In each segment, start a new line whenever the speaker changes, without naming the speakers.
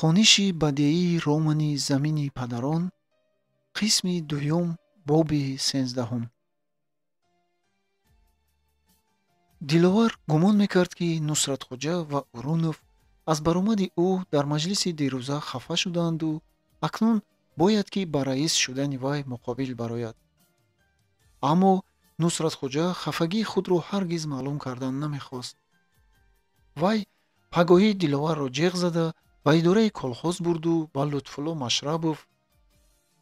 Хониши бадеии романи «Замини падарон», қисми дуюм, боби 13. Диловар гумон мекард, ки Нусратхоҷа ва Урунов аз баромади ӯ дар маҷлиси дирӯза хафа шудаанду акнун бояд ки ба раис шудани вай муқобил барояд. Аммо Нусратхоҷа хафагии худро ҳаргиз маълум кардан намехост. Вай пагоҳӣ Диловарро ҷеғ зада ба идораи колхоз бурду ба Лутфулло Машрабов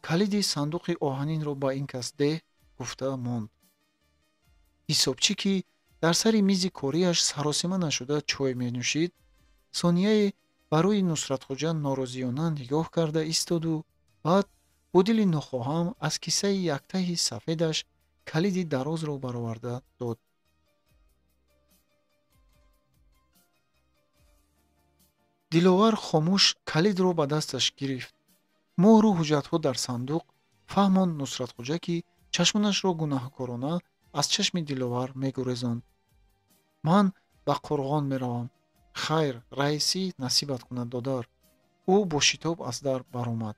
калиди сандуқи оҳанинро ба ин кас деҳ гуфта монд. Ҳисобчӣ, ки дар сари мизи кориаш саросима нашуда чой менӯшид, сонияе ба рӯи Нусратхоҷа норозиёна нигоҳ карда истоду баъд бо дили нохоҳам аз кисаи яктаҳи сафедаш калиди дарозро бароварда дод. Диловар хомӯш калидро ба дасташ гирифт. Муҳру ҳуҷҷатҳо дар сандуқ фаҳмонд Нусратхоҷа, ки чашмонашро гунаҳкорона аз чашми Диловар мегурезонд. Ман ба Қурғон меравам. Хайр, раисӣ насибат кунад, додар. Ӯ бо шитоб аз дар баромад.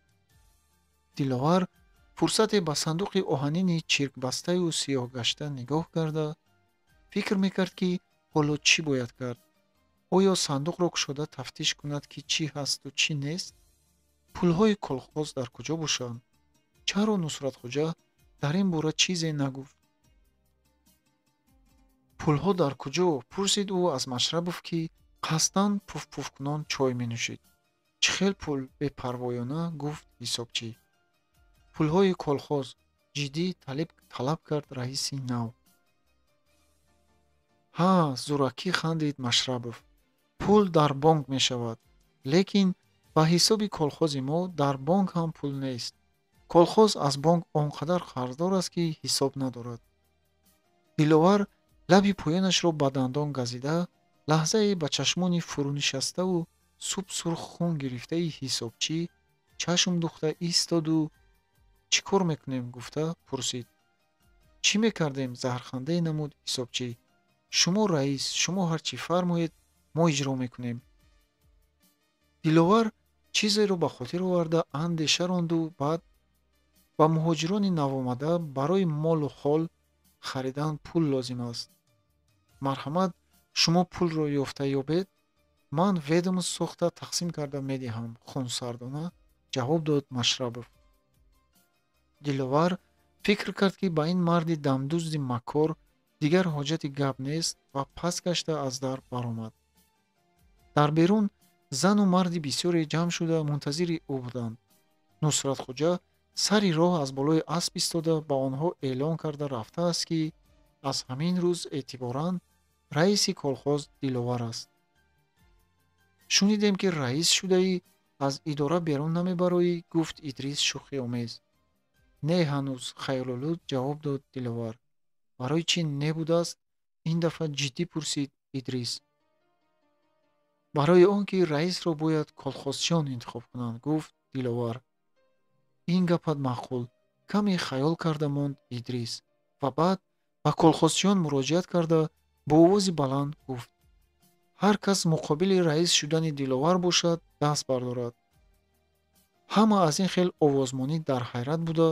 Диловар фурсате ба сандуқи оҳанини чиркбастаю сиёҳгашта нигоҳ карда фикр мекард, ки ҳоло чӣ бояд кард. Оё сандуқро кушода тафтиш кунад, ки чӣ ҳасту чӣ нест? Пулҳои колхоз дар куҷо бошанд? Чаро Нусратхоҷа дар ин бора чизе нагуфт? Пулҳо дар куҷо? Пурсид ӯ аз Машрабов, ки қасдан пуфпуфкунон чой менӯшид. Чӣ хел пул? Бепарвоёна гуфт ҳисобчӣ. Пулҳои колхоз, ҷиддӣ талаб кард раиси нав. Ҳа, зӯракӣ хандид Машрабов. Пул дар бонк мешавад, лекин ба ҳисоби колхози мо дар бонк ҳам пул нест. Колхоз аз бонк он қадар қарздор аст, ки ҳисоб надорад. Диловар лаби поёнашро ба дандон газида лаҳзае ба чашмони фурӯнишаставу субсурх хун гирифтаи ҳисобчӣ чашм духта истоду чӣ кор мекунем гуфта пурсид. Чӣ мекардем? Заҳрхандае намуд ҳисобчӣ. Шумо раис, шумо ҳар чӣ фармоед, мо иҷро мекунем. Диловар чизеро ба хотир оварда андеша ронду баъд ба муҳоҷирони навомада барои молу хол харидан пул лозим аст. Марҳамат, шумо пулро ёфта ёбед, ман ведомост сохта тақсим карда медиҳам, хунсардона ҷавоб дод Машрабов. Диловар фикр кард, ки ба ин марди дамдузди макор дигар ҳоҷати гап нест ва пас гашта аз дар баромад. Дар берун зану марди бисёре ҷамъ шуда мунтазири ӯ буданд. Нусратхоҷа сари роҳ аз болои асп истода ба онҳо эълон карда рафтааст, ки аз ҳамин рӯз эътиборан раиси колхоз Диловар аст. Шунидем, ки раис шудаӣ, аз идора берун намебароӣ, гуфт Идрис шӯхиомез. Не, ҳанӯз, хаёлолуд ҷавоб дод Диловар. Барои чӣ не будааст? Ин дафъа ҷиддӣ пурсид Идрис. Барои он ки раисро бояд колхозчиён интихоб кунанд, гуфт Диловар. Ин гапат маъқул, каме хаёл карда монд Идрис ва баъд ба колхозчиён муроҷиат карда бо овози баланд гуфт: ҳар кас муқобили раис шудани Диловар бошад, даст бардорад. Ҳама аз ин хел овозмонӣ дар ҳайрат буда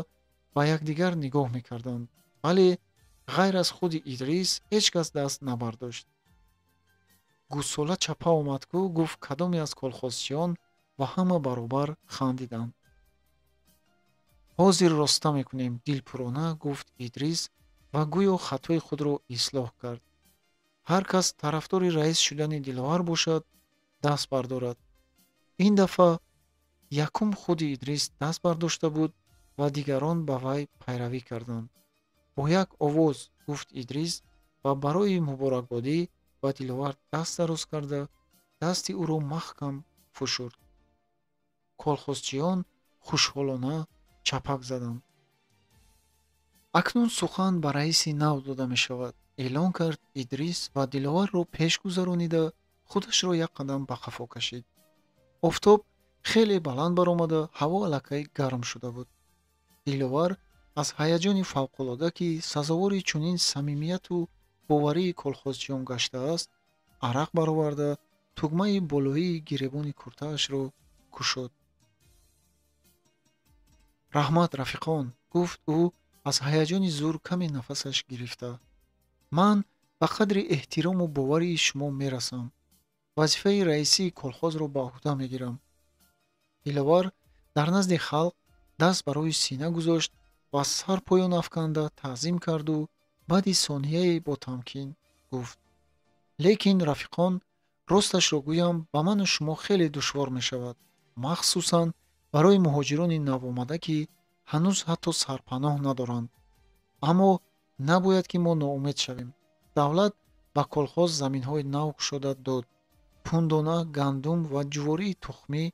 ба якдигар нигоҳ мекарданд, вале ғайр аз худи Идрис ҳеҷ кас даст набардошт. Гӯссола чапа омад ку, гуфт кадоме аз колхозчиён, ва ҳама баробар хандиданд. Ҳозир роста мекунем, дилпурона гуфт Идрис ва гӯё хатои худро ислоҳ кард. Ҳар кас тарафдори раис шудани Диловар бошад, даст бардорад. Ин дафъа якум худи Идрис даст бардошта буд ва дигарон ба вай пайравӣ карданд. Бо як овоз гуфт Идрис ва барои муборакбодӣ ба Диловар даст дароз карда дасти ӯро маҳкам фушурд. Колхозчиён хушҳолона чапак заданд. Акнун сухан ба раиси нав дода мешавад, эълон кард Идрис ва Диловарро пеш гузаронида худашро як қадам ба қафо кашид. Офтоб хеле баланд баромада ҳаво аллакай гарм шуда буд. Диловар аз ҳаяҷони фавқулода, ки сазовори чунин самимияту боварии колхозчиён гаштааст, арақ бароварда тугмаи болоии гиребони куртаашро кушод. Раҳмат, рафиқон, гуфт ӯ аз ҳаяҷони зур каме нафасаш гирифта. Ман ба қадри эҳтирому боварии шумо мерасам. Вазифаи раисии колхозро ба ӯҳда мегирам. Диловар дар назди халқ даст ба рӯи сина гузошт ва сар поён афканда таъзим карду баъди сонияе бо тамкин гуфт: лекин, рафиқон, росташро гӯям, ба ману шумо хеле душвор мешавад, махсусан барои муҳоҷирони навомада, ки ҳанӯз ҳатто сарпаноҳ надоранд. Аммо набояд ки мо ноумед шавем. Давлат ба колхоз заминҳои нав кушода дод, пундона, гандум ва ҷувории тухмӣ,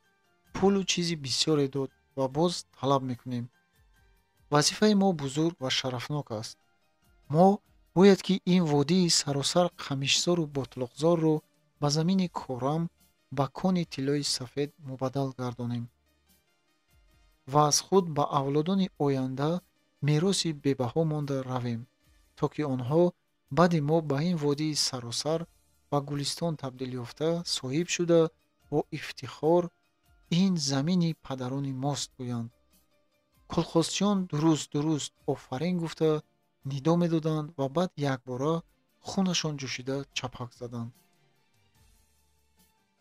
пулу чизи бисёре дод ва боз талаб мекунем. Вазифаи мо бузург ва шарафнок аст. Мо бояд ки ин водии саросар қамишзору ботлоқзорро ба замини корам, ба кони тиллои сафед мубаддал гардонем ва аз худ ба авлодони оянда мероси бебаҳо монда равем, то ки онҳо баъди мо ба ин водии саросар ба гулистон табдил ёфта соҳиб шуда бо ифтихор ин замини падарони мост гӯянд. Колхозчиён дуруст, дуруст, офарин гуфта нидо медоданд ва баъд якбора хунашон ҷӯшида чапак заданд.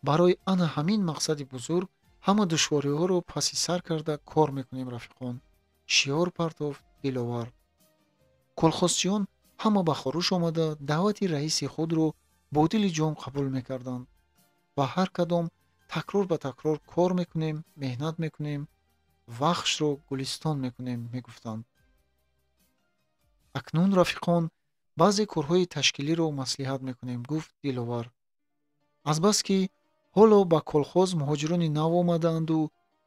Барои ана ҳамин мақсади бузург ҳама душвориҳоро паси сар карда кор мекунем, рафиқон, шиёр партофт Диловар. Колхозчиён ҳама ба хоруш омада даъвати раиси худро бо дили ҷон қабул мекарданд ва ҳар кадом такрор ба такрор кор мекунем, меҳнат мекунем, вахшро гулистон мекунем, мегуфтанд. Акнун, рафиқон, баъзе корҳои ташкилиро маслиҳат мекунем, гуфт Диловар. Азбаски ҳоло ба колхоз муҳоҷирони нав омадаанду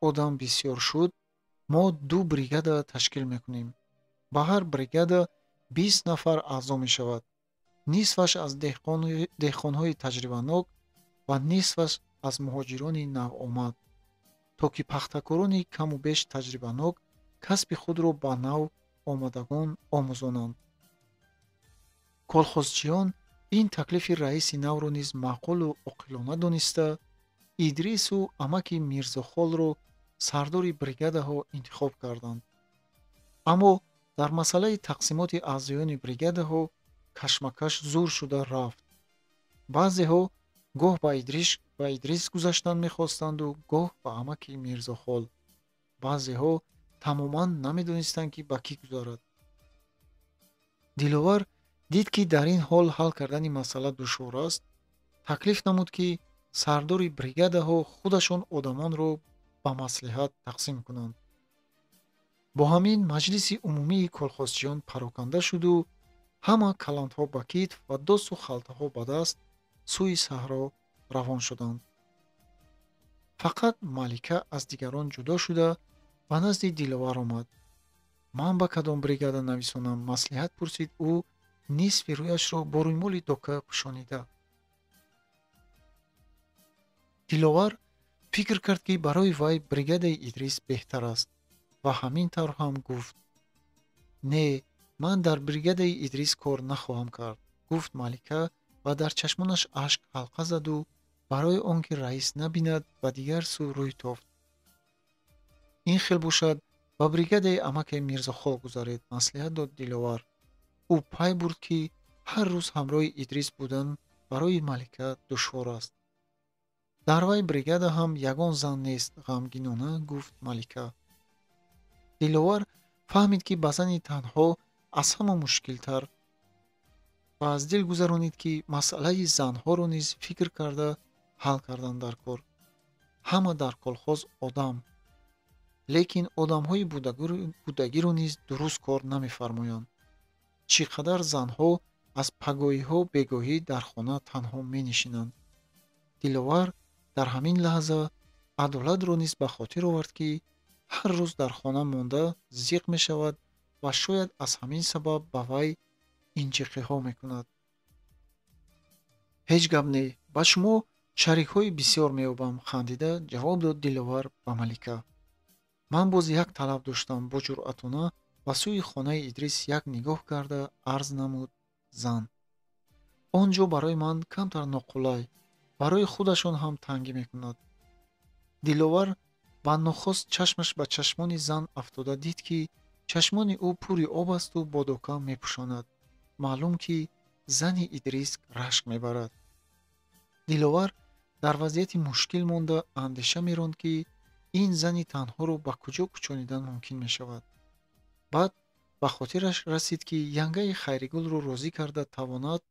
одам бисёр шуд, мо ду бригада ташкил мекунем. Ба ҳар бригада 20 нафар аъзо мешавад. Нисфаш аз деҳқонҳои таҷрибанок ва нисфаш аз муҳоҷирони навомад, то ки пахтакорони каму беш таҷрибанок касби худро ба нав омадагон омӯзонанд. Колхозчиён ин таклифи раиси навро низ маъқулу оқилона дониста, Идрису амаки Мирзохолро сардори бригадаҳо интихоб карданд. Аммо дар масъалаи тақсимоти аъзоёни бригадаҳо кашмакаш зур шуда рафт. Баъзеҳо гоҳ ба Идрис гузаштан мехостанду гоҳ ба амаки Мирзохол. Баъзеҳо тамоман намедонистанд, ки ба кӣ гузарад. Диловар дид, ки дар ин ҳол ҳал кардани масъала душвор аст, таклиф намуд, ки сардори бригадаҳо худашон одамонро ба маслиҳат тақсим кунанд. Бо ҳамин маҷлиси умумии колхозчиён пароканда шуду ҳама каландҳо ба китф ва досу халтаҳо ба даст сӯи саҳро равон шуданд. Фақат Малика аз дигарон ҷудо шуда ба назди Диловар омад. Ман ба кадом бригада нависонам, маслиҳат пурсид ӯ нисфи рӯяшро бо рӯймоли дока пӯшонида. Диловар фикр кард, ки барои вай бригадаи Идрис беҳтар аст ва ҳамин тавр ҳам гуфт. Не, ман дар бригадаи Идрис кор нахоҳам кард, гуфт Малика ва дар чашмонаш ашк ҳалқа заду барои он ки раис набинад ба дигар сӯ рӯй тофт. Ин хел бошад, ба бригадаи амаки Мирзохол гузаред, маслиҳат дод Диловар. Ӯ пай бурд, ки ҳар рӯз ҳамроҳи Идрис будан барои Малика душвор аст. Дар вай бригада ҳам ягон зан нест, ғамгинона гуфт Малика. Диловар фаҳмид, ки ба зани танҳо аз ҳама мушкилтар ва аз дил гузаронид, ки масъалаи занҳоро низ фикр карда ҳал кардан дар кор. Ҳама дар колхоз одам, лекин одамҳои будагиро низ дуруст кор намефармоянд. Чӣ қадар занҳо аз пагоҳиҳо бегоҳӣ дар хона танҳо менишинанд. Диловар дар ҳамин лаҳза адолатро низ ба хотир овард, ки ҳар рӯз дар хона монда зиқ мешавад ва шояд аз ҳамин сабаб ба вай инҷиқиҳо мекунад. Ҳеҷ гап не, ба шумо шарикҳои бисёр меёбам, хандида ҷавоб дод Диловар ба Малика. Ман боз як талаб доштам, бо ҷуръатона ба сӯи хонаи Идрис як нигоҳ карда арз намуд зан. Он ҷо барои ман камтар ноқулай, барои худашон ҳам тангӣ мекунад. Диловар ба нохост чашмаш ба чашмони зан афтода дид, ки чашмони ӯ пури об асту бодока мепӯшонад. Маълум, ки зани Идрис рашк мебарад. Диловар дар вазъияти мушкил монда андеша меронд, ки ин зани танҳоро ба куҷо кӯчонидан мумкин мешавад. Баъд ба хотираш расид, ки янгаи Хайригулро розӣ карда тавонад,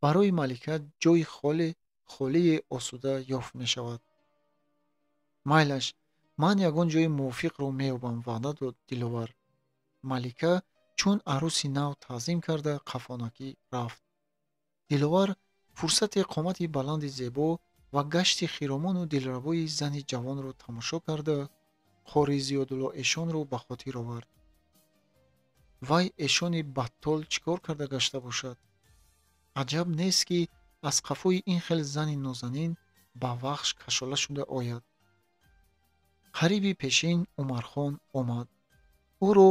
барои Малика ҷои холие осуда ёфт мешавад. Майлаш, ман ягон ҷои мувофиқро меёбам, ваъда дод Диловар. Малика чун арӯси нав таъзим карда қафонакӣ рафт. Диловар фурсате қомати баланди зебо ва гашти хиромону дилрабои зани ҷавонро тамошо карда, қори Зиёдулло эшонро ба хотир овард. Вай эшони баттол чӣ кор карда гашта бошад? Аҷаб нест, ки аз қафои ин хел зани нозанин ба Вахш кашола шуда ояд. Қариби пешин Умархон омад. Ӯро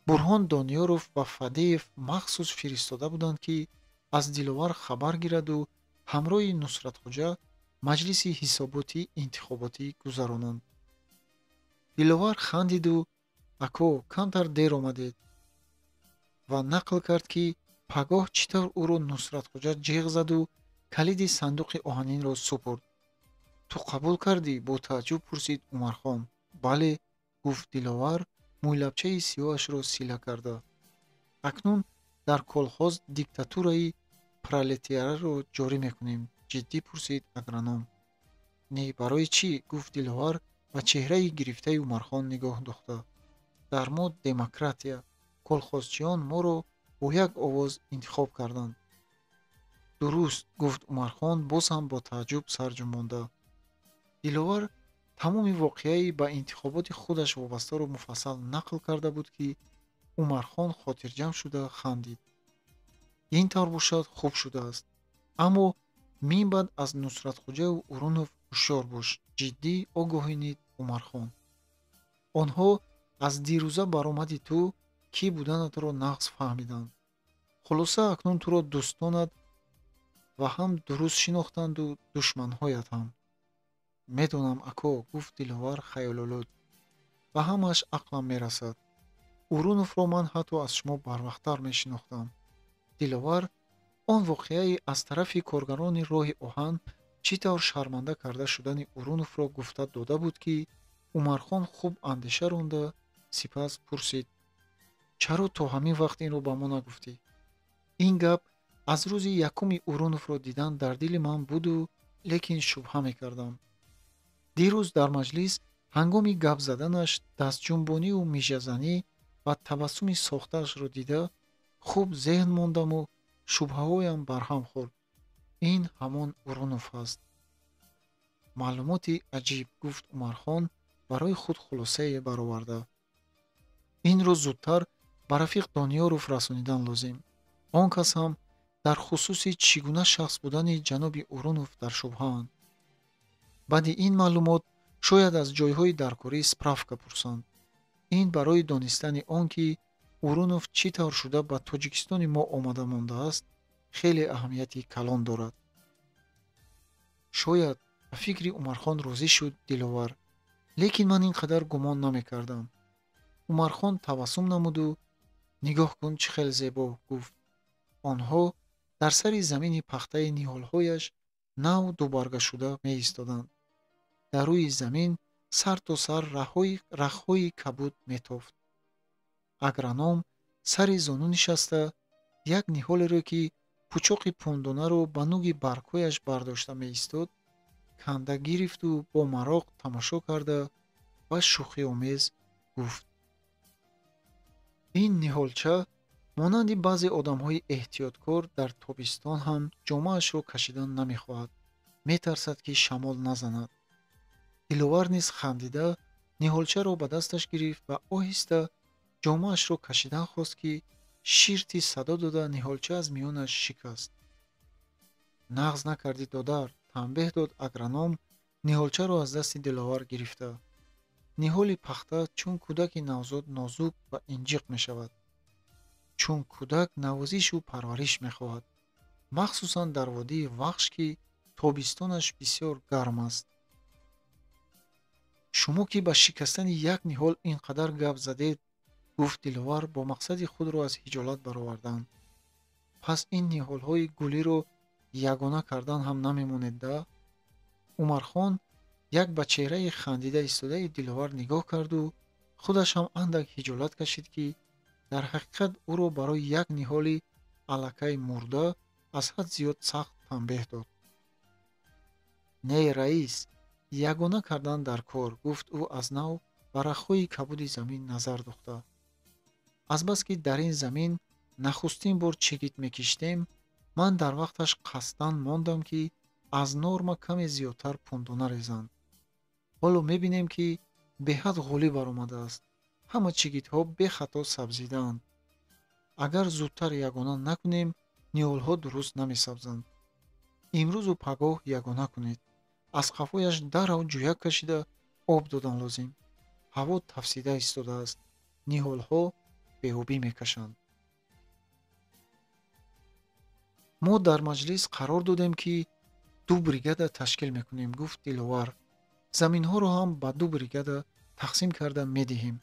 Бурҳон Дониёров ва Фадеев махсус фиристода буданд, ки аз Диловар хабар гираду ҳамроҳи Нусратхоҷа маҷлиси ҳисоботии интихоботӣ гузаронанд. Диловар хандиду ако, камтар дер омадед, ва нақл кард, ки пагоҳ чӣ тавр ӯро Нусратхоҷа ҷеғ заду калиди сандуқи оҳанинро супурд. Ту қабул кардӣ? Бо тааҷҷуб пурсид Умархон. Бале, гуфт Диловар, мӯйлабчаи сиёҳашро сила карда. Акнун дар колхоз диктатураи пролетариро ҷорӣ мекунем, ҷиддӣ пурсид агроном. Не, барои чӣ? Гуфт Диловар ба чеҳраи гирифтаи Умархон нигоҳ дохта. Дар мо демократия, колхозчиён моро бо як овоз интихоб карданд. Дуруст, гуфт Умархон боз ҳам бо тааҷҷуб сар ҷунбонда. Диловар тамоми воқеаи ба интихоботи худаш вобастаро муфассал нақл карда буд, ки Умархон хотирҷамъ шуда хандид. Ин тавр бошад, хуб шудааст. Аммо минбаъд аз Нусратхоҷаю Урунов ҳушёр бош, ҷиддӣ огоҳинид Умархон. Онҳо аз дирӯза баромади ту кӣ буданатро нағз фаҳмиданд. Хулоса, акнун туро дӯстонат ва ҳам дуруст шинохтанду душманҳоят ҳам. Медонам, ако, гуфт Диловар хаёлолуд. Ба ҳамааш ақлам мерасад. Уруновро ман ҳатто аз шумо барвақттар мешинохтам. Диловар он воқеаи аз тарафи коргарони роҳи оҳан чӣ тавр шарманда карда шудани Уруновро гуфта дода буд, ки Умархон хуб андеша ронда сипас пурсид: чаро то ҳамин вақт инро ба мо нагуфтӣ? Ин гап аз рӯзи якуми Уруновро дидан дар дили ман буду, лекин шубҳа мекардам. Дирӯз дар маҷлис ҳангоми гап заданаш дастҷунбонию мижазанӣ ва табассуми сохтаашро дида хуб зеҳн мондаму шубҳаҳоям барҳам хӯрд. Ин ҳамон Урунов аст. Маълумоти аҷиб, гуфт Умархон барои худ хулосае бароварда. Инро зудтар ба рафиқ Дониёров расонидан лозим. Он кас ҳам дар хусуси чӣ гуна шахс будани ҷаноби Урунов дар шубҳаанд. Баъди ин маълумот шояд аз ҷойҳои даркорӣ справка пурсанд. Ин барои донистани он, ки Урунов чӣ тавр шуда ба Тоҷикистони мо омада мондааст, хеле аҳамияти калон дорад. Шояд ба фикри Умархон розӣ шуд Диловар, лекин ман ин қадар гумон намекардам. Умархон табассум намуду нигоҳ кун, чӣ хел зебо, гуфт. Онҳо дар сари замини пахтаи ниҳолҳояш нав дубарга шуда меистоданд. Дар рӯи замин сар то сар рахҳои кабуд метофт. Агроном сари зону нишаста як ниҳолеро, ки пучоқи пундонаро ба нуги баргҳояш бардошта меистод, канда гирифту бо мароқ тамошо карда ва шӯхиомез гуфт: ин ниҳолча монанди баъзе одамҳои эҳтиёткор дар тобистон ҳам ҷомаашро кашидан намехоҳад, метарсад, ки шамол назанад. Диловар низ хандида ниҳолчаро ба дасташ гирифт ва оҳиста ҷомаашро кашидан хост, ки ширти садо дода ниҳолча аз миёнаш шикаст. Нағз накардӣ, додар, танбеҳ дод агроном ниҳолчаро аз дасти Диловар гирифта. Ниҳоли пахта чун кӯдаки навзод нозук ва инҷиқ мешавад. Чун кӯдак навозишу парвариш мехоҳад, махсусан дар водии Вахш, ки тобистонаш бисёр гарм аст. Шумо ки ба шикастани як ниҳол ин қадар гап задед, гуфт Диловар бо мақсади худро аз ҳиҷолат баровардан. Пас ин ниҳолҳои гулиро ягона кардан ҳам намемонед да? Умархон як ба чеҳраи хандида истодаи Диловар нигоҳ карду худаш ҳам андак ҳиҷолат кашид, ки дар ҳақиқат ӯро барои як ниҳоли аллакай мурда аз ҳад зиёд сахт танбеҳ дод. Не, раис, ягона кардан дар кор, гуфт ӯ аз нав ба рахҳои кабуди замин назар духта. Азбаски дар ин замин нахустин бор чигит мекиштем, ман дар вақташ қасдан мондам, ки аз норма каме зиёдтар пундона резанд. Ҳоло мебинем, ки беҳад ғолиб баромадааст. Ҳама чигитҳо бехато сабзидаанд. Агар зудтар ягона накунем, ниҳолҳо дуруст намесабзанд. Имрӯзу пагоҳ ягона кунед. Аз қафояш дарҳол ҷӯяк кашида об додан лозим. Ҳаво тафсида истодааст. Ниҳолҳо беобӣ мекашанд. Мо дар маҷлис қарор додем, ки 2 бригада ташкил мекунем, гуфт Диловар. Заминҳоро ҳам ба 2 бригада тақсим карда медиҳем.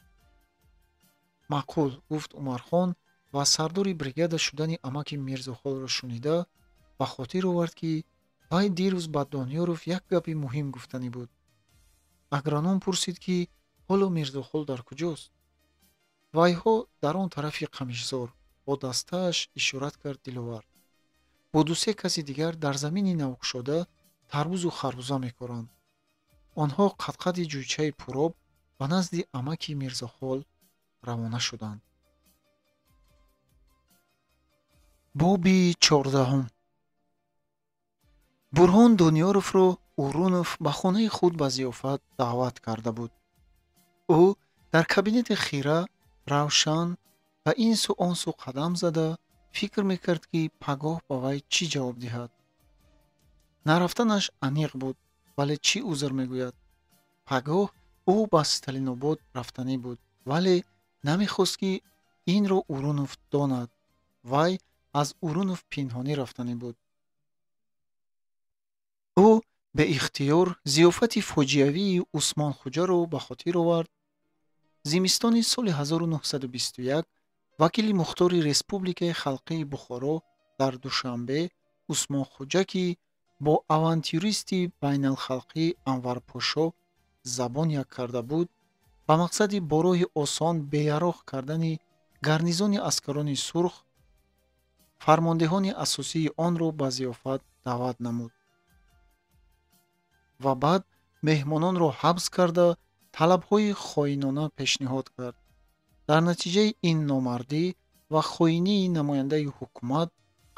Маъқул, гуфт Умархон ва сардори бригада шудани амаки Мирзохолро шунида ба хотир овард, ки вай дирӯз ба Дониёров як гапи муҳим гуфтанӣ буд. Агроном пурсид, ки ҳоло Мирзохол дар куҷост? Вайҳо дар он тарафи Қамишзор, бо дастааш ишорат кард Диловар. Бо 2-3 каси дигар дар замини навкушода тарбузу харбуза мекоранд. Онҳо қадқади ҷӯйчаи пуроб ба назди амаки Мирзохол равона шуданд. Боби 14. Бурҳон Дониёровро Урунов ба хонаи худ ба зиёфат даъват карда буд. Ӯ дар кабинети хира, равшан ва ин су он су қадам зада фикр мекард, ки пагоҳ ба вай чӣ ҷавоб диҳад. Нарафтанаш аниқ буд, вале чӣ узр мегӯяд? Пагоҳ ӯ ба Сталинобод рафтанӣ буд, вале намехост, ки инро Урунов донад. Вай аз Урунов пинҳонӣ рафтанӣ буд. Ӯ беихтиёр зиёфати фоҷиавии Усмонхуҷаро ба хотир овард. Зимистони соли 1921 вакили мухтори Республикаи халқии Бухоро дар Душанбе Усмонхуҷа, ки бо авантюристи байналхалқӣ Анварпошо забон як карда буд, ба мақсади бо роҳи осон беяроғ кардани гарнизони аскарони сурх фармондеҳони асосии онро ба зиёфат даъват намуд ва баъд меҳмононро ҳабс карда талабҳои хоинона пешниҳод кард. Дар натиҷаи ин номардӣ ва хоинии намояндаи ҳукумат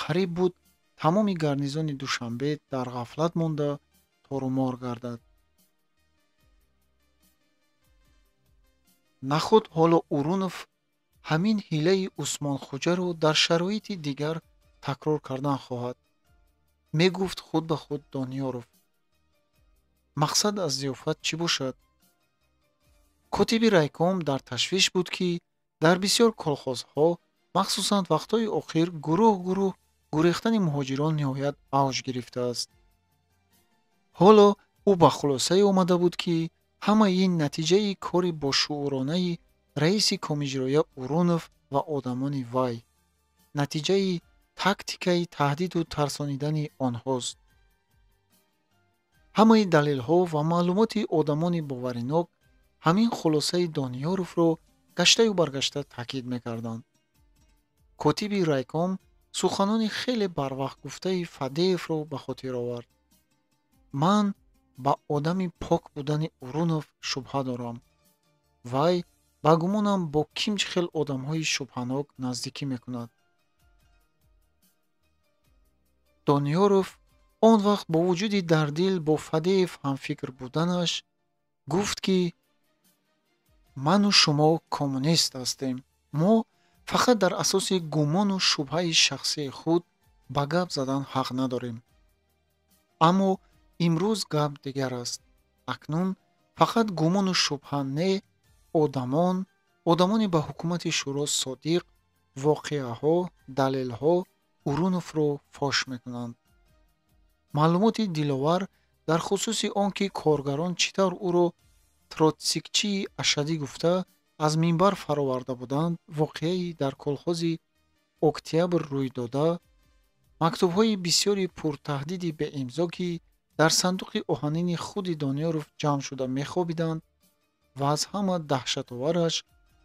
қариб буд тамоми гарнизони Душанбе дар ғафлат монда торумор гардад. Нахуд ҳоло Урунов ҳамин ҳилаи Усмонхуҷаро дар шароити дигар такрор кардан хоҳад, мегуфт худ ба худ Дониёров. Мақсад аз зиёфат чӣ бошад? Котиби райком дар ташвиш буд, ки дар бисёр колхозҳо, махсусан вақтҳои охир, гурӯҳ-гурӯҳ гурехтани муҳоҷирон ниҳоят авҷ гирифтааст. Ҳоло ӯ ба хулосае омада буд, ки ҳамаи ин натиҷаи кори бошууронаи раиси комиҷроя Урунов ва одамони вай, натиҷаи тактикаи таҳдиду тарсонидани онҳост. Ҳамаи далелҳо ва маълумоти одамони боваринок ҳамин хулосаи Дониёровро гаштаю баргашта таъкид мекарданд. Котиби райком суханони хеле барвақт гуфтаи Фадеевро ба хотир овард. Ман ба одами пок будани Урунов шубҳа дорам. Вай ба гумонам бо кимч хел одамҳои шубҳанок наздикӣ мекунад. Дониёров он вақт бо вуҷуди дар дил бо Фадеев ҳамфикр буданаш гуфт, ки ману шумо коммунист ҳастем. Мо фақат дар асоси гумону шубҳаи шахсии худ ба гап задан ҳақ надорем. Аммо имрӯз гап дигар аст. Акнун фақат гумону шубҳа не, одамони ба ҳукумати шӯро содиқ, воқеаҳо, далелҳо Уруновро фош мекунанд. Маълумоти Диловар дар хусуси он, ки коргарон чӣ тавр ӯро Троцкичии ашаддӣ гуфта аз минбар фароварда буданд, воқеаи дар колхози Октябр рӯй дода, мактубҳои бисёри пуртаҳдиди беимзо, ки дар сандуқи оҳанини худи Дониёров ҷамъ шуда мехобиданд, ва аз ҳама даҳшатовараш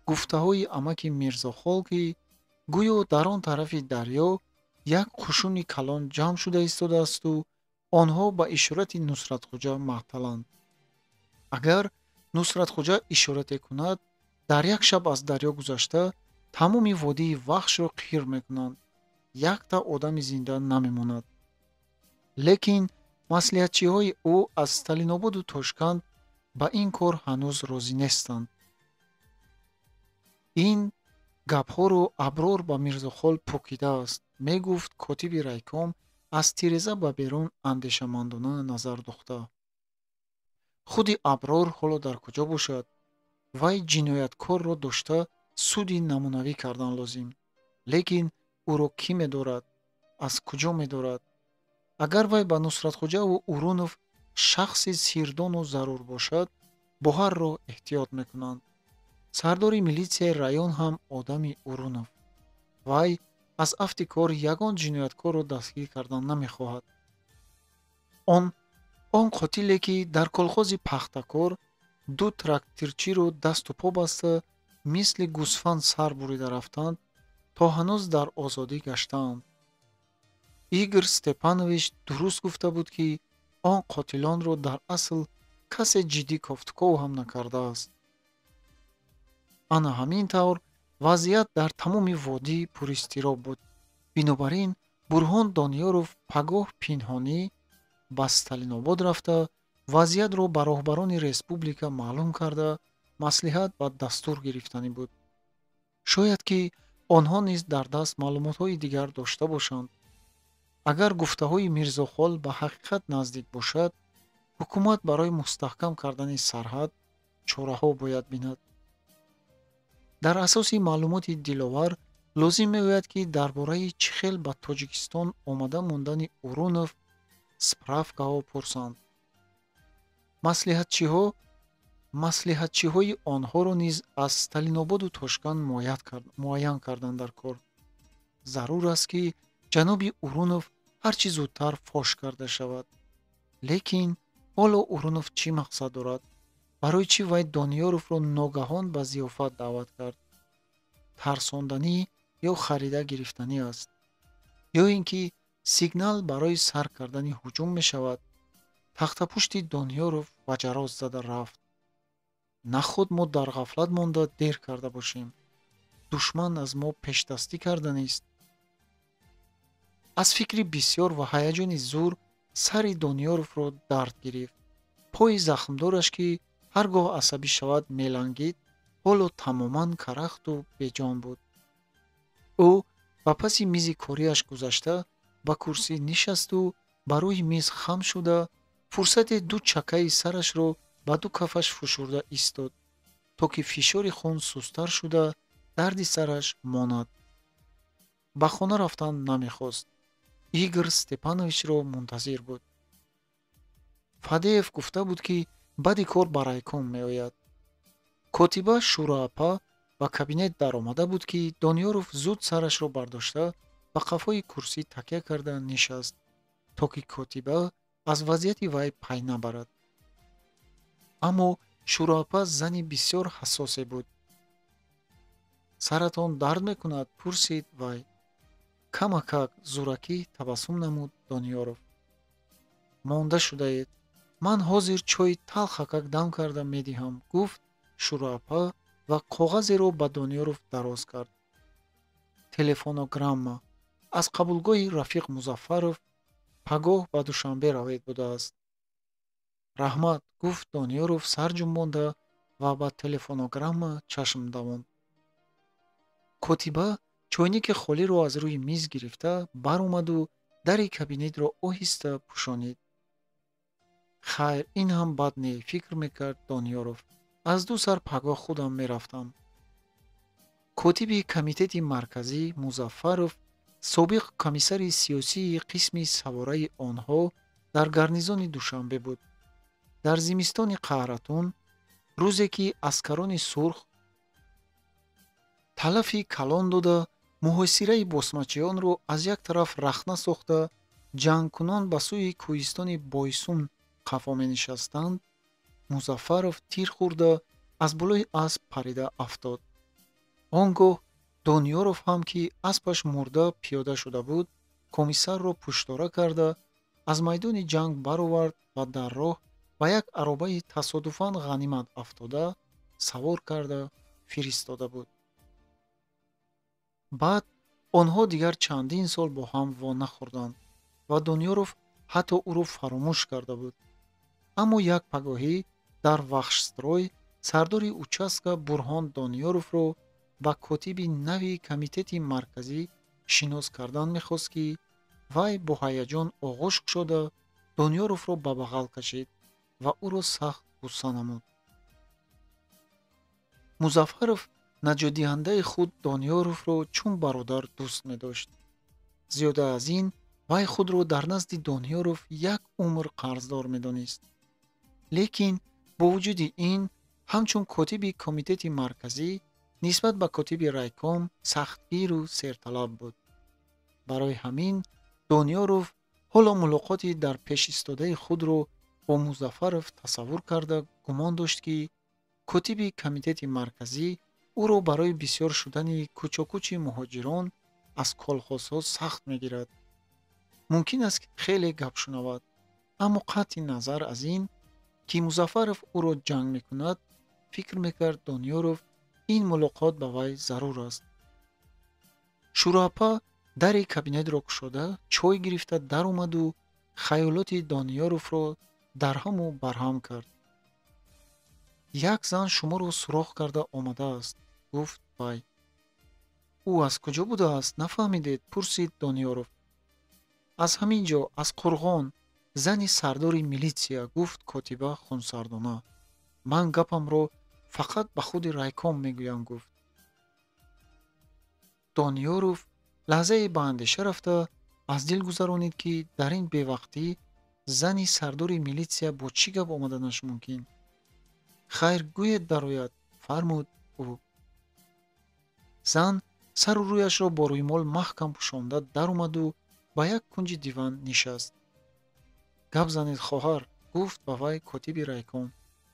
гуфтаҳои амаки Мирзохол, ки гӯё дар он тарафи дарё як қушуни калон ҷамъ шуда истодаасту онҳо ба ишорати Нусратхуҷа маъталанд. Агар Нусратхуҷа ишорате кунад, дар як шаб аз дарё гузашта тамоми водии Вахшро қир мекунанд, якта одами зинда намемонад. Лекин маслиҳатчиҳои ӯ аз Сталинободу Тошканд ба ин кор ҳанӯз розӣ нестанд. Ин гапҳоро Аброр ба Мирзохол пукидааст, мегуфт котиби райком аз тиреза ба берун андешамандона назар духта. Худи Аброр ҳоло дар куҷо бошад? Вай ҷинояткорро дошта суди намунавӣ кардан лозим. Лекин ӯро кӣ медорад? Аз куҷо медорад? Агар вай ба Нусратхуҷаву Урунов шахси сирдону зарур бошад, бо ҳар роҳ эҳтиёт мекунанд. Сардори милитсияи район ҳам одами Урунов. Вай аз афти кор ягон ҷинояткорро дастгир кардан намехоҳад. Он қотиле, ки дар колхози Пахтакор ду трактирчиро дасту по баста мисли гӯсфанд сар бурида рафтанд, то ҳанӯз дар озодӣ гаштаанд. Игор Степанович дуруст гуфта буд, ки он қотилонро дар асл касе ҷиддӣ кофтуков ҳам накардааст. Ана ҳамин тавр вазъият дар тамоми водӣ пуристироб буд. Бинобар ин Бурҳон Дониёров пагоҳ пинҳонӣ ба Сталинобод рафта вазъиятро ба роҳбарони республика маълум карда маслиҳат ва дастур гирифтанӣ буд. Шояд ки онҳо низ дар даст маълумотҳои дигар дошта бошанд. Агар гуфтаҳои Мирзохол ба ҳақиқат наздик бошад, ҳукумат барои мустаҳкам кардани сарҳад чораҳо бояд бинад. Дар асоси маълумоти Диловар лозим меояд, ки дар бораи чӣ хел ба Тоҷикистон омада мондани Урунов справкаҳо пурсанд. Маслиҳатчиҳои онҳоро низ аз Сталинободу Тошканд муайян кардан дар кор. Зарур аст, ки ҷаноби Урунов ҳар чӣ зудтар фош карда шавад. Лекин ҳоло Урунов чӣ мақсад дорад? Барои чӣ вай Дониёровро ногаҳон ба зиёфат даъват кард? Тарсонданӣ ё харида гирифтанӣ аст? Ё ин ки сигнал барои сар кардани ҳуҷум мешавад? Тахтапушти Дониёров ваҷароз зада рафт. Наход мо дар ғафлат монда дер карда бошем. Душман аз мо пешдастӣ карданист. Аз фикри бисёр ва ҳаяҷони зур сари Дониёровро дард гирифт. Пои захмдораш, ки ҳар гоҳ асабӣ шавад мелангид, ҳоло тамоман карахту беҷон буд. Ӯ ба паси мизи кориаш гузашта ба курсӣ нишасту ба рӯи миз хам шуда фурсате ду чакаи сарашро ба ду кафаш фушурда истод, то ки фишори хун сусттар шуда дарди сараш монад. Ба хона рафтан намехост. Игор Степановичро мунтазир буд. Фадеев гуфта буд, ки баъди кор ба райком меояд. Котиба Шуроапа ба кабинет даромада буд, ки Дониёров зуд сарашро бардошта ба қафои курсӣ такя карда нишаст, то ки котиба аз вазъияти вай пай набарад. Аммо Шуроапа зани бисёр ҳассосе буд. Саратон дард мекунад? Пурсид вай. Камакак зӯракӣ табассум намуд Дониёров. Монда шудаед. Ман ҳозир чойи талхакак дам карда медиҳам, гуфт Шуроапа ва коғазеро ба Дониёров дароз кард. Телефонограмма аз қабулгоҳи Рафиқ Музаффаров пагоҳ ба Душанбе равед будааст. Раҳмат, гуфт Дониёров сар ҷунбонда ва ба телефонограмма чашм давонд. Котиба чойники холиро аз рӯи миз гирифта баромаду дари кабинетро оҳиста пӯшонид. Хайр, ин ҳам бад не, фикр мекард Дониёров. Аз ду сар пагоҳ худам мерафтам. Котиби комитети марказӣ Музаффаров, собиқ комиссари сиёсии қисми савораи онҳо дар гарнизони Душанбе буд. Дар зимистони қаҳратун Рӯзе ки аскарони сурх талафи калон дода, муҳосираи босмачиёнро аз як тараф рахна сохта, ҷангкунон ба сӯи кӯҳистони Бойсун қафо менишастанд, Музаффаров тир хӯрда аз болои асп парида афтод. Он гоҳ Дониёров ҳам, ки аспаш мурда пиёда шуда буд, комиссарро пуштора карда аз майдони ҷанг баровард ва дар роҳ ба як аробаи тасодуфан ғанимат афтода савор карда фиристода буд. Баъд онҳо дигар чандин сол бо ҳам во нахӯрданд ва Дониёров ҳатто ӯро фаромӯш карда буд. Аммо як пагоҳӣ дар Вахшстрой сардори участка Бурҳон Дониёровро ба котиби нави комитети марказӣ шинос кардан мехост, ки вай бо ҳаяҷон оғӯш кушода Дониёровро ба бағал кашид ва ӯро сахт ғусса намуд. Музаффаров наҷотдиҳандаи худ Дониёровро чун бародар дӯст медошт. Зиёда аз ин, вай худро дар назди Дониёров як умр қарздор медонист. Лекин бо вуҷуди ин, ҳамчун котиби комитети марказӣ нисбат ба котиби райком сахтгиру серталаб буд. Барои ҳамин Дониёров ҳоло мулоқоти дар пешистодаи худро бо Музаффаров тасаввур карда гумон дошт, ки котиби комитети марказӣ ӯро барои бисёр шудани кӯчокӯчи муҳоҷирон аз колхозҳо сахт мегирад. Мумкин аст, ки хеле гап шунавад, аммо қатъи назар аз ин ки Музаффаров ӯро ҷанг мекунад, фикр мекард Дониёров ин мулоқот ба вай зарур аст. Шӯроапа дари кабинетро кушода, чой гирифта даромаду хаёлоти Дониёровро дарҳаму барҳам кард. Як зан шуморо суроғ карда омадааст, гуфт вай. Ӯ аз куҷо будааст, нафаҳмидед? Пурсид Дониёров. Аз ҳамин ҷо, аз Қурғон, зани сардори милитсия, гуфт котиба хунсардона. Ман гапамро фақат ба худи райком мегӯям, гуфт. Дониёров лаҳзае ба андеша рафта аз дил гузаронид, ки дар ин бевақтӣ зани сардори милитсия бо чӣ гап омаданаш мумкин? Хайр, гӯед дарояд, фармуд ӯ. Зан сару рӯяшро бо рӯймол маҳкам пӯшонда даромаду ба як кунҷи диван нишаст. Гап занед, хоҳар, гуфт ба вай котиби райком.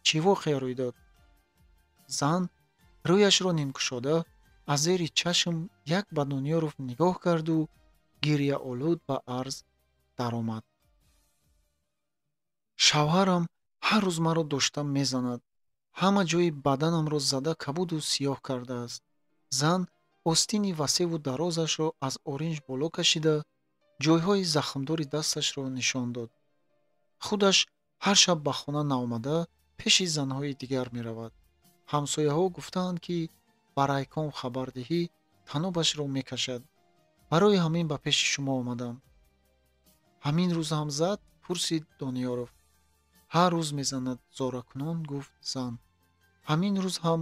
Чӣ воқеа рӯй дод? Зан рӯяшро нимкушода аз зери чашм як ба Дониёров нигоҳ карду гирьяолуд ба арз даромад. Шавҳарам ҳар рӯз маро дошта мезанад. Ҳама ҷои баданамро зада кабуду сиёҳ кардааст. Зан остини васеву дарозашро аз оринҷ боло кашида, ҷойҳои захмдори дасташро нишон дод. Худаш ҳар шаб ба хона наомада пеши занҳои дигар меравад. Ҳамсояҳо гуфтаанд, ки ба райком хабардиҳӣ танобашро мекашад. Барои ҳамин ба пеши шумо омадам. Ҳамин рӯз ҳам зад? Пурсид Дониёров. Ҳар рӯз мезанад, зоракунон гуфт зан. Ҳамин рӯз ҳам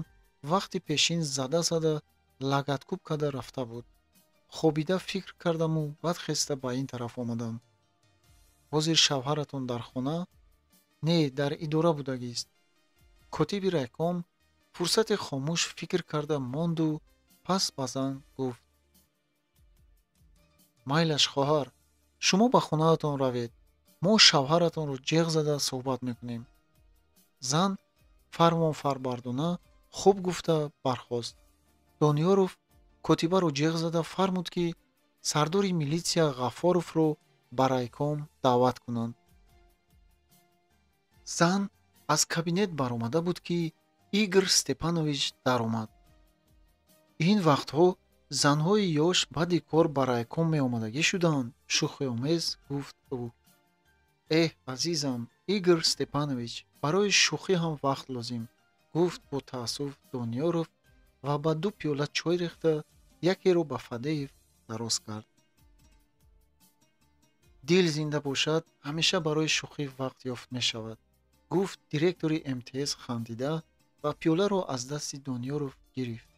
вақти пешин зада-зада лагаткӯб карда рафта буд. Хобида фикр кардаму баъд хеста ба ин тараф омадам. Ҳозир шавҳаратон дар хона? Не, дар идора будагист. Котиби райком фурсате хомӯш фикр карда монду пас ба зан гуфт: майлаш, хоҳар, шумо ба хонаатон равед, мо шавҳаратонро ҷеғ зада суҳбат мекунем. Зан фармонфарбардона хуб гуфта бархост. Дониёров котибаро ҷеғ зада фармуд, ки сардори милитсия Ғаффоровро ба райком даъват кунанд. Зан аз кабинет баромада буд, ки Игор Степанович даромад. Ин вақтҳо занҳои ёш баъди кор ба райком меомадагӣ шуданд, шӯхиомез гуфт ӯ. Эҳ, азизам, Игор Степанович, барои шӯхӣ ҳам вақт лозим, гуфт бо таассуф Дониёров ва ба ду пиёла чой рехта якеро ба Фадеев дароз кард. Дил зинда бошад, ҳамеша барои шӯхӣ вақт ёфт мешавад, гуфт директори МТС хандида ва пиёларо аз дасти Дониёров гирифт.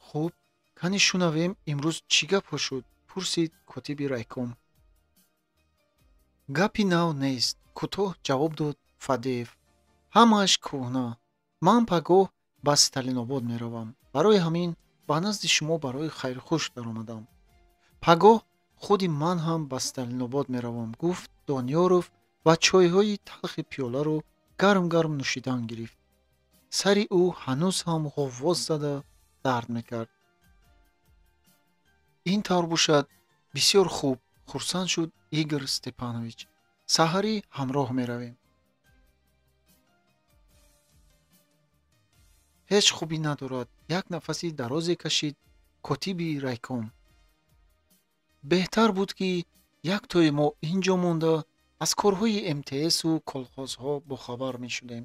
Хуб, кани шунавем, имрӯз чӣ гапҳо шуд? Пурсид котиби райком. Гапи нав нест, кӯтоҳ ҷавоб дод Фадеев. Ҳамааш кӯҳна. Ман пагоҳ ба Сталинобод меравам. Барои ҳамин ба назди шумо барои хайрхуш даромадам. Пагоҳ худи ман ҳам ба Сталинобод меравам, гуфт Дониёров ва чойҳои талхи пиёларо гарм-гарм нӯшидан гирифт. Сари ӯ ҳанӯз ҳам ғуввоз зада дард мекард. Ин тавр бошад, бисёр хуб, хурсанд шуд Игор Степанович. Саҳарӣ ҳамроҳ меравем. Ҳеҷ хубӣ надорад, як нафаси дарозе кашид котиби райком. Беҳтар буд, ки яктои мо ин ҷо монда аз корҳои МТСу колхозҳо бохабар мешудем.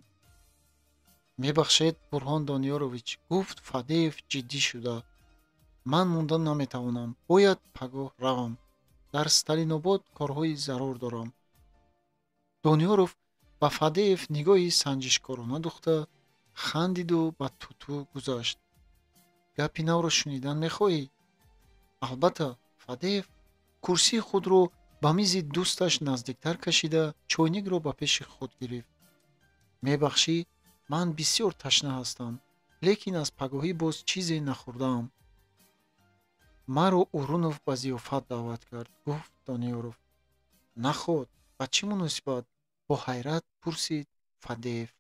Мебахшед, Бурҳон Дониёрович, гуфт Фадеев ҷиддӣ шуда. Ман монда наметавонам, бояд пагоҳ равам. Дар Сталинобод корҳои зарур дорам. Дониёров ба Фадеев нигоҳи санҷишкорона духта хандиду ба туту гузашт. Гапи навро шунидан мехоҳӣ? Албатта, Фадеев курсии худро ба мизи дӯсташ наздиктар кашида чойникро ба пеши худ гирифт. Мебахшӣ, ман бисёр ташна ҳастам, лекин аз пагоҳӣ боз чизе нахӯрдаам. Маро Урунов ба зиёфат даъват кард, гуфт Дониёров. Наход, ба чӣ муносибат? Бо ҳайрат пурсид Фадеев.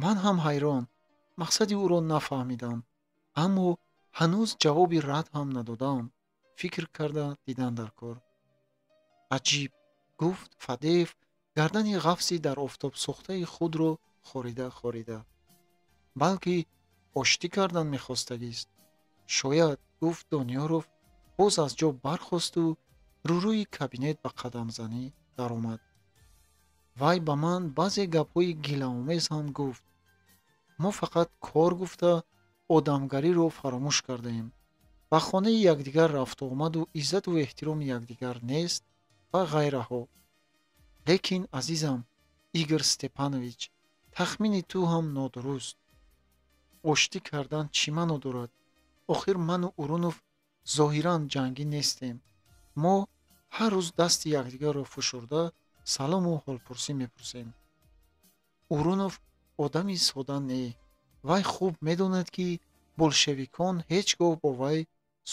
Ман ҳам ҳайрон, мақсади ӯро нафаҳмидам, аммо ҳанӯз ҷавоби рад ҳам надодаам. Фикр карда дидан дар кор. Аҷиб, гуфт Фадеев гардани ғафси дар офтоб сӯхтаи худро хорида хорида. Балки оштӣ кардан мехостагист. Шояд, гуфт Дониёров, боз аз ҷо бархосту рӯрӯи кабинет ба қадамзанӣ даромад. Вай ба ман баъзе гапҳои гилаомез ҳам гуфт. Мо фақат кор гуфта одамгариро фаромӯш кардаем. Ба хонаи якдигар рафту омаду иззату эҳтироми якдигар нест ва ғайраҳо. Лекин, азизам Игор Степанович, тахмини ту ҳам нодуруст. Оштӣ кардан чӣ маъно дорад? Охир ману Урунов зоҳиран ҷангӣ нестем. Мо ҳар рӯз дасти якдигарро фушурда салому ҳолпурсӣ мепурсем. Урунов одами сода не. Вай хуб медонад, ки болшевикон ҳеҷ гоҳ бо вай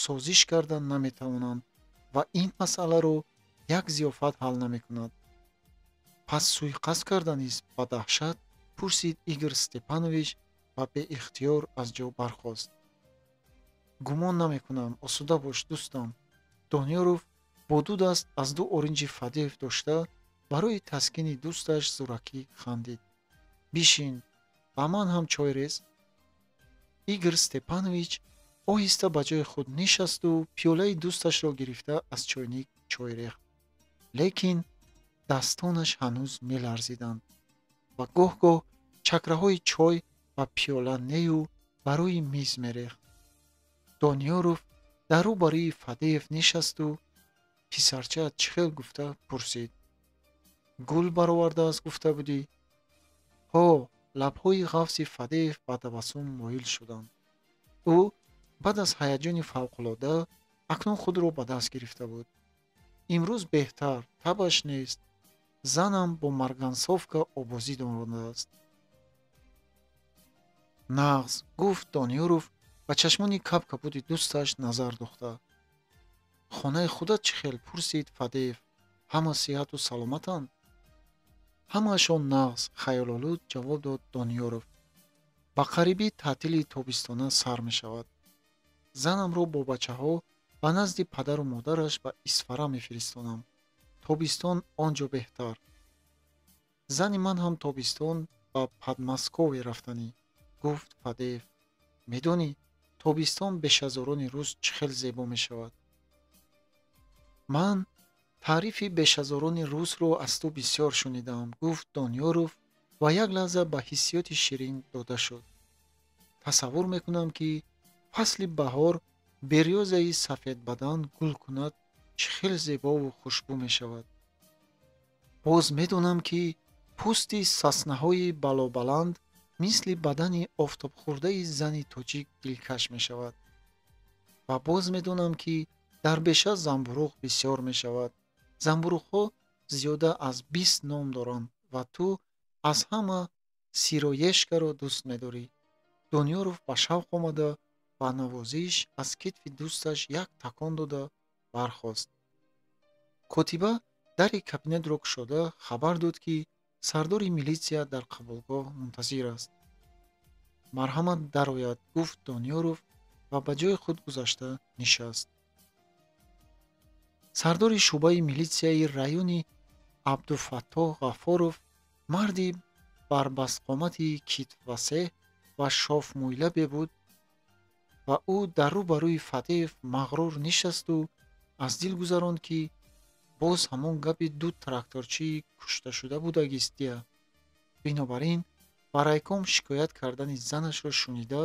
созиш кардан наметавонанд ва ин масъаларо як зиёфат ҳал намекунад. Пас суиқасд карданист? Ба даҳшат пурсид Игор Степанович ва беихтиёр аз ҷо бархост. Гумон намекунам, осуда бош, дӯстам. Дониёров бо ду даст аз ду оринҷи Фадеев дошта барои таскини дӯсташ зӯракӣ хандид. Бишин, ба ман ҳам чой рез. Игор Степанович оҳиста ба ҷои худ нишасту пиёлаи дӯсташро гирифта аз чойник чой рехт. Лекин дастонаш ҳанӯз меларзиданд ва гоҳ-гоҳ чакраҳои чой ба пиёла нею ба рӯи миз мерехт. Дониёров дар рӯ барои Фадеев нишасту писарча чӣ хел гуфта пурсид. Гул баровардааст гуфта будӣ? Ҳо, лабҳои ғафси Фадеев ба табассум моил шуданд. Ӯ баъд аз ҳаяҷони фавқулода акнун худро ба даст гирифта буд. Имрӯз беҳтар, табаш нест. Занам бо маргансовка обозӣ дорандааст. Нағз, гуфт Дониёров ба чашмони капкабуди дӯсташ назар духта. Хонаи худат чӣ хел? Пурсид Фадеев. Ҳама сиҳату саломатанд? Ҳамаашон нағз, хаёлолуд ҷавоб дод Дониёров. Ба қарибӣ таътили тобистона сар мешавад. Занамро бо бачаҳо ба назди падару модараш ба Исфара мефиристонам. Тобистон он ҷо беҳтар. Зани ман ҳам тобистон ба Падмаскове рафтанӣ, гуфт Фадеев. Медонӣ, тобистон бешазорони рус чӣ хел зебо мешавад. Ман таърифи бешазорони русро аз ту бисёр шунидам, гуфт Дониёров ва як лаҳза ба ҳиссиёти ширин дода шуд. Тасаввур мекунам, ки фасли баҳор берёзаи сафедбадан гул кунад, чӣ хел зебову хушбӯ мешавад. Боз медонам, ки пӯсти саснаҳои балобаланд мисли бадани офтобхӯрдаи зани тоҷик дилкаш мешавад. Ва боз медонам, ки дар беша замбуруғ бисёр мешавад. Замбуруғҳо зиёда аз 20 ном доранд ва ту Аз ҳама сироежкаро дӯст медорӣ. Дониёров ба шавқ омада, ба навозиш аз китфи дӯсташ як такон дода бархост. Котиба дари кабинетро кушода хабар дод, ки сардори милитсия дар қабулгоҳ мунтазир аст. Марҳамат, дарояд, гуфт Дониёров ва ба ҷои худ гузашта нишаст. Сардори шӯъбаи милитсияи райони Абдуфаттоҳ Ғаффоров марди барбастқомати китфвасеъ ва шофмӯйлабе буд ва ӯ дар рӯ ба рӯи Фадеев мағрур нишасту аз дил гузаронд, ки боз ҳамон гапи ду тракторчии кушташуда будагистия. Бинобар ин ба райком шикоят кардани занашро шунида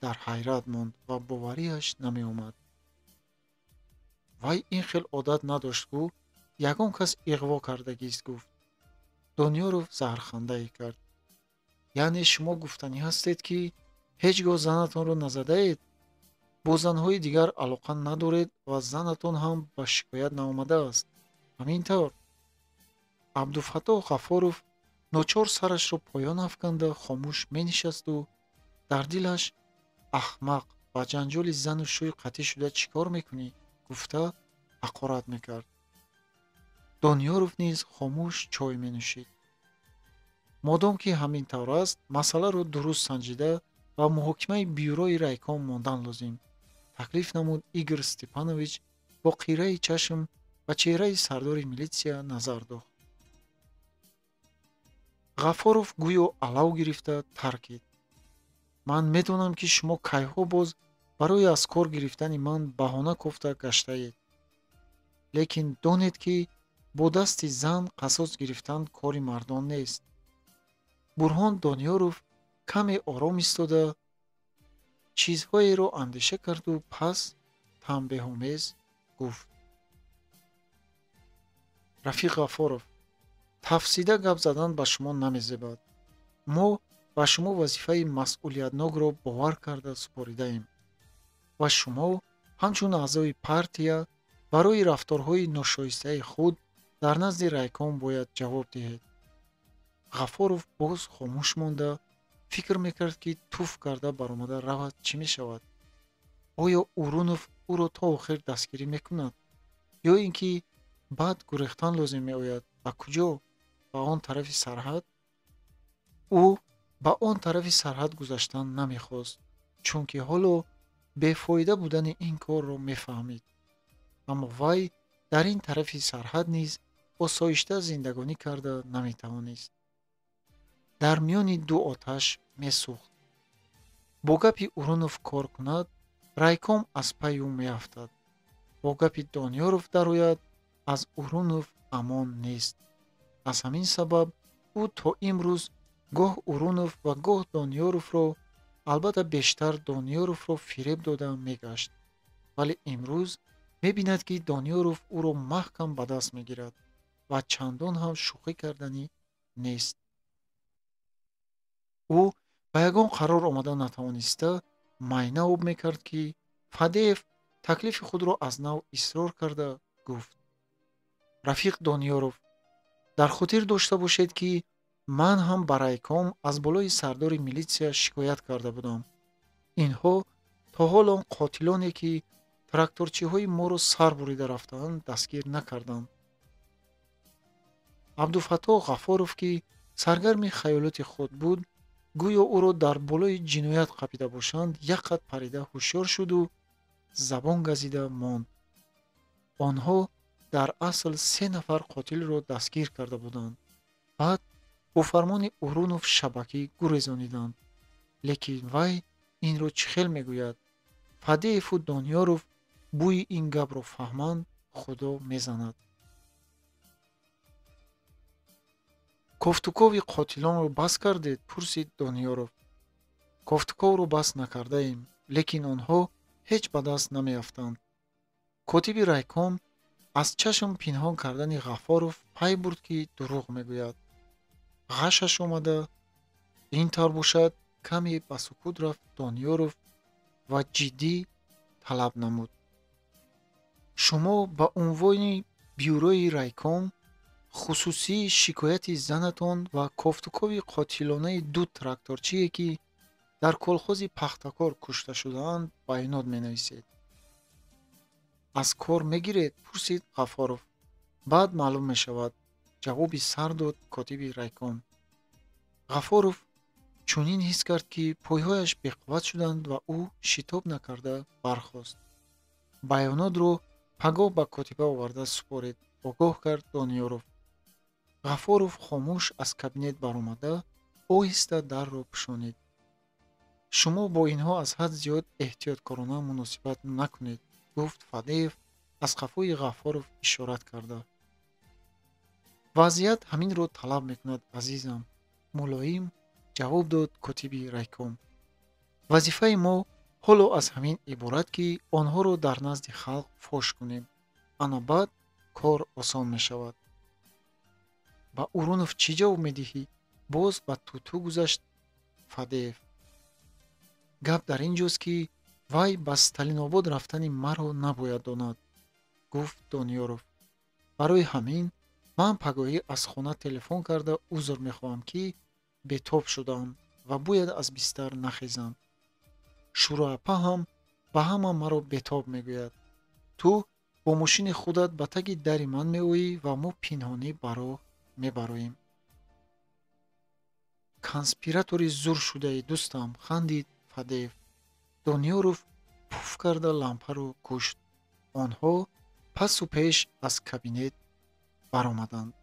дар ҳайрат монд ва боварияш намеомад. Вай ин хел одат надошт, гӯ ягон кас иғво кардагист, гуфт. Дониёров заҳрхандае кард. Яъне шумо гуфтанӣ ҳастед, ки ҳеҷ гоҳ занатонро назадаед, бо занҳои дигар алоқа надоред ва занатон ҳам ба шикоят наомадааст. Ҳамин тавр? Абдуфаттоҳ Ғаффоров ночор сарашро поён афканда хомӯш менишасту дар дилаш аҳмақ, ба ҷанҷоли зану шӯй қатъӣ шуда чӣ кор мекунӣ? Гуфта ҳақорат мекард. Дониёров низ хомӯш чой менӯшид. Модом ки ҳамин тавр аст, масъаларо дуруст санҷида ва муҳокимаи бюрои райком мондан лозим, таклиф намуд Игор Степанович, бо қираи чашм ба чеҳраи сардори милитсия назар дохт. Ғаффоров гӯё алав гирифта таркид. Ман медонам, ки шумо кайҳо боз барои аз кор гирифтани ман баҳона кофта гаштаед. Лекин донед, ки бо дасти зан қасос гирифтан кори мардон нест. Бурҳон Дониёров каме ором истода чизҳоеро андеша карду пас танбеҳомез гуфт: Рафиқ Ғаффоров, тафсида гап задан ба шумо намезебад. Мо ба шумо вазифаи масъулиятнокро бовар карда супоридаем ва шумо ҳамчун аъзои партия барои рафторҳои ношоистаи худ дар назди райком бояд ҷавоб диҳед. Ғаффоров боз хомӯш монда фикр мекард, ки туф карда баромада равад чӣ мешавад? Оё Урунов ӯро то охир дастгирӣ мекунад ё ин ки баъд гурехтан лозим меояд? Ба куҷо? Ба он тарафи сарҳад? Ӯ ба он тарафи сарҳад гузаштан намехост, чунки ҳоло бефоида будани ин корро мефаҳмид. Аммо вай дар ин тарафи сарҳад низ осоишта зиндагонӣ карда наметавонист. Дар миёни ду оташ месӯхт. Бо гапи Урунов кор кунад, райком аз пайи ӯ меафтад. Бо гапи Дониёров дарояд, аз Урунов амон нест. Аз ҳамин сабаб ӯ то имрӯз гоҳ Урунов ва гоҳ Дониёровро, албатта бештар Дониёровро фиреб дода мегашт. Вале имрӯз мебинад, ки Дониёров ӯро маҳкам ба даст мегирад ва чандон ҳам шӯхӣ карданӣ нест. Ӯ ба ягон қарор омада натавониста майна об мекард, ки Фадеев таклифи худро аз нав исрор карда гуфт: Рафиқ Дониёров, дар хотир дошта бошед, ки ман ҳам ба райком аз болои сардори милитсия шикоят карда будам. Инҳо то ҳол он қотилоне, ки тракторчиҳои моро сар бурида рафтаанд, дастгир накарданд. Абдуфаттоҳ Ғаффоров, ки саргарми хаёлоти худ буд, гӯё ӯро дар болои ҷиноят қапида бошанд, як қад парида ҳушёр шуду забон газида монд. Онҳо дар асл 3 нафар қотилро дастгир карда буданд. Баъд бо фармони Урунов шабакӣ гурезониданд. Лекин вай инро чӣ хел мегӯяд? Фадееву Дониёров бӯи ин гапро фаҳманд, Худо мезанад. Кофтукови қотилонро бас кардед? Пурсид Дониёров. Кофтуковро бас накардаем, лекин онҳо ҳеҷ ба даст намеафтанд. Котиби райком аз чашм пинҳон кардани Ғаффоров пай бурд, ки дурӯғ мегӯяд. Ғашаш омада ин тавр бошад, каме ба сукут рафт Дониёров ва ҷиддӣ талаб намуд: шумо ба унвони бюрои райком Хусусии шикояти занатон ва кофтукови қотилонаи ду тракторчие, ки дар колхози Пахтакор кушта шудаанд, баёнот менависед. Аз кор мегиред? Пурсид Ғафоров. Баъд маълум мешавад, ҷавоби сар дод котиби райком. Ғафоров чунин ҳис кард, ки пойҳояш беқувват шуданд ва ӯ шитоб накарда бархост. Баёнотро пагоҳ ба котиба оварда супоред, огоҳ кард Дониёров. Ғафоров хомӯш аз кабинет баромада, оҳиста дарро пӯшонид. Шумо бо инҳо аз ҳад зиёд эҳтиёткорона муносибат накунед, гуфт Фадеев аз қафои Ғафоров ишорат карда. Вазъият ҳаминро талаб мекунад, азизам, мулоим ҷавоб дод котиби райком. Вазифаи мо ҳоло аз ҳамин иборат, ки онҳоро дар назди халқ фош кунем. Ана баъд кор осон мешавад. Ба Урунов чӣ ҷавоб медиҳӣ? Боз ба туту гузашт Фадеев. Гап дар ин ҷост, ки вай ба Сталинобод рафтани маро набояд донад, гуфт Дониёров. Барои ҳамин ман пагоҳӣ аз хона телефон карда узр мехоҳам, ки бетоб шудаам ва бояд аз бистар нахезам. Шӯроапа ҳам ба ҳама маро бетоб мегӯяд. Ту бо мошини худат ба таги дари ман меоӣ ва мо пинҳонӣ ба роҳ мебароем. Конспиратори зур шудаи, дӯстам, хандид Фадеев. Дониёров пуф карда лампаро кушт. Онҳо пасу пеш аз кабинет баромаданд.